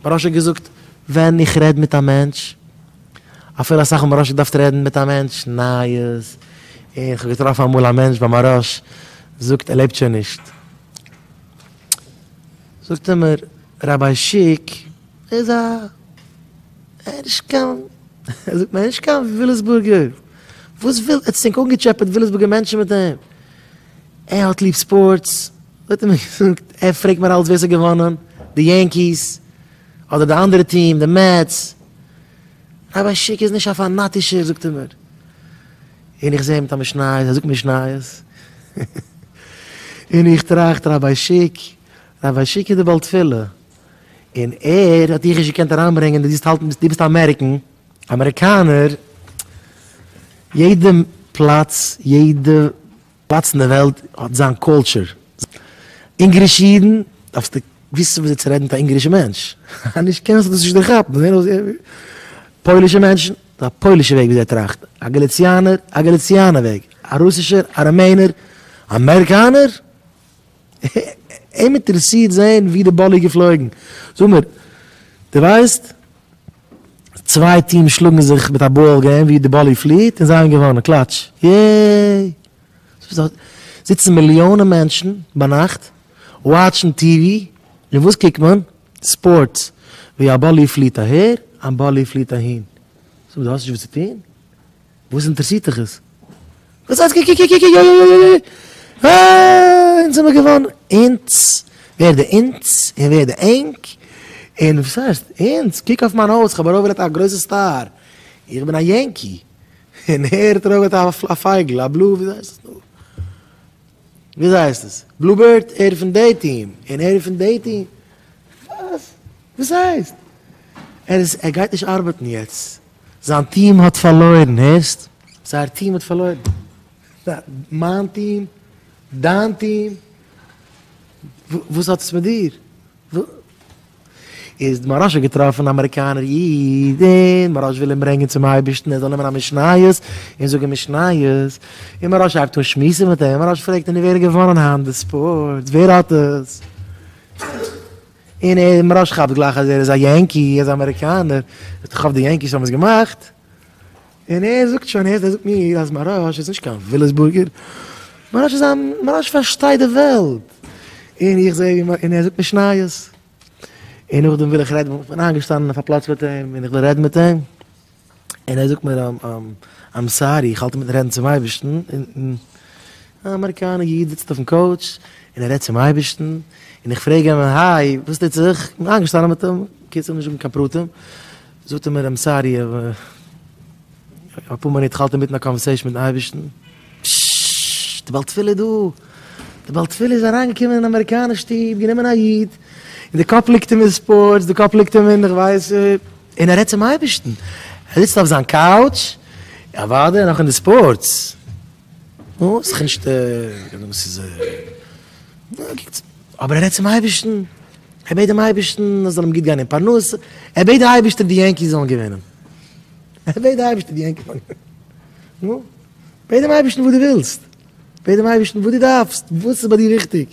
מוהרא"ש האט געזאגט, ווען איך רעד מיט א מענטש, אפילו אסאך מאל מוהרא"ש געדארפט רעדן מיט א מענטש, נייעס, און איך האב געטראפן אמאל א מענטש ביי מוהרא"ש, זאגט ער לעבט שוין נישט, זאגט ער מיר, ראביי שיק איז א, ער איז נישט קיין, ער זאגט מיר, ער איז נישט קיין וויליסבורגער, וואס וויל, ער האט זיך אנגעטשעפעט וויליסבורגער מענטשן מיט אים, ער האט ליב ספארטס, האט ער מיר געזאגט, ער פרעגט מיר אלץ ווער ס'האט געוואנען, די יענקיס, אדער די אנדערע טיעם, די מעטס, ראביי שיק איז נישט א פאנאטישער זאגט ער מיר, און איך זע אים מיט א משניות, ער זאגט משניות, און איך טראכט ראביי שיק, ראביי שיק איז די בעל תפילה, און ער האט דיך נישט געקענט אריינברענגען, דו זאלסט האלטן, דו ביסט American, אמעריקאנער, יעדע פלאץ, יעדע פלאץ אין די וועלט האט זיין culture. אונגערישע אידן דארפסטו וויסן וויאזוי צו רעדן מיט א אונגערישע מענטש, אז נישט קענסטו דאס נישט דערכאפן. פוילישע מענטשן, א פוילישע וועג וויאזוי ער טראכט, א גאליציאנער, א גאליציאנער וועג, א רוסישער, א רומענער, אמעריקאנער, אים אינטערעסירט זען ווי די באל איז געפלויגן. זאג מיר, דו ווייסט? צוויי טיעמס שלאגן זיך מיט א ball game ווי די באלי פליעט און זיי האבן געוואנען, קלאטש! יעי! זיצן מיליאנען מענטשן ביינאכט וואטשן TV און וואס קוקט מען? ספארטס! ווי א באלי פליעט אהער א באלי פליעט אהין. זאג מיר דו האסט נישט וואס צו טון? וואס אינטערעסירט דיך עס? וואס הייסט קוק קוק קוק קוק יאיאיאיאיאיאיי אה אונז האמיר געוואנען אונז ווער די אונז און ווער די ענק און וואס הייסט אונז קוק אויף מיין הויז כ'האב ארויפגעלייגט א גרויסע star איך בין א יענקי און ער האט ארויפגעלייגט א פייגל א blue וויאזוי הייסט עס נאר וויאזוי הייסט עס bluebird ער איז פון די טיעם און ער איז פון די טיעם וואס וואס הייסט ער איז ער גייט נישט ארבעטן יעצט זיין טיעם האט פארלוירן, הערסט? זייער טיעם האט פארלוירן. מיין טיעם? דיין טיעם? וואס האט עס מיט דיר? איז מוהרא"ש האט געטראפן אן אמעריקאנער איד און מוהרא"ש וויל אים ברענגען צום אייבערשטן ער זאל נעמען א משניות און זאגן משניות, און מוהרא"ש הייבט אן שמועסן מיט אים, מוהרא"ש פרעגט אים נו ווער האט געוואנען היינט די ספארטס? ווער האט עס? און ער מוהרא"ש כאפט גלייך אז ער איז א יענקי, ער איז א אמעריקאנער, זאגט איך האף די יענקיס האבן עס געמאכט, און ער זאגט שוין, הערסט ער זאגט מיר אז מוהרא"ש איז נישט קיין וויליסבורגער, מוהרא"ש איז א, מוהרא"ש פארשטייט די וועלט, און איך זע ווי און ער זאגט משניות, און נאכדעם וויל איך רעדן, איך בין איינגעשטאנען אויף א פלאץ מיט אים, און איך וויל רעדן מיט אים, און ער זאגט מיר I'm sorry, איך האלט אינמיטן רעדן צום אייבערשטן, און א אמעריקאנער איד זיצט אויפן couch און ער רעדט צום אייבערשטן, און איך פרעג אים היי וואס טוט זיך, איך בין איינגעשטאנען מיט אים, קיצור נישט זאגן קיין פרטים, זאגט ער מיר I'm sorry, אפאר מינוט איך האלט אינמיטן א conversation מיטן אייבערשטן, פששש, די בעל תפילה איז דא, די בעל תפילה איז אריינגעקומען אין אמעריקאנער שטוב, גענומען א איד, און די קאפ ליגט אים אין ספארטס, די קאפ ליגט אים אין איך ווייס. און ער רעדט צום אייבערשטן, ער זיצט אויף זיין couch, אוודאי נאך אין די ספארטס, נו, ס'איז נישט, ס'איז, אבער ער רעדט צום אייבערשטן, ער בעט דעם אייבערשטן עס זאל אים גוט גיין אין פרנסה, ער בעט די אייבערשטער די יענקיס זאלן געווינען, ער בעט די אייבערשטער די יענקיס זאלן געווינען, נו, בעט דעם אייבערשטן וואס דו ווילסט, בעט דעם אייבערשטן וואס דו דארפסט, וואס איז ביי דיר וויכטיג.